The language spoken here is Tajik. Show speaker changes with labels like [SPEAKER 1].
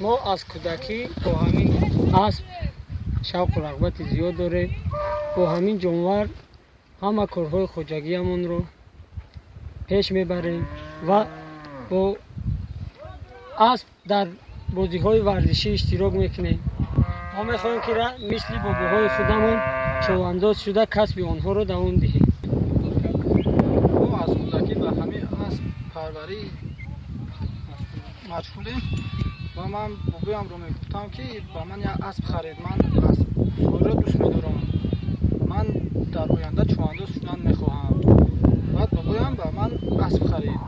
[SPEAKER 1] Мо аз кӯдакӣ бо ҳамин асп шавқу рағбати зиёд дорем. Бо ҳамин ҷонвар ҳама корҳои хоҷагиамонро пеш мебарем ва бо асп дар бозиҳои варзишӣ иштирок мекунем. Мо мехоҳем, ки мисли бобоҳои худамон човандоз шуда, касби онҳоро давом диҳем.
[SPEAKER 2] Мо аз кӯдакӣ ба ҳамин асп парварӣ машғулем ва ман бобоямро мегуфтам, ки ба ман як асп харед, ман аспсувориро дӯст медорам, ман дар оянда човандоз шудан мехоҳам. Баъд бобоям ба ман асп харид.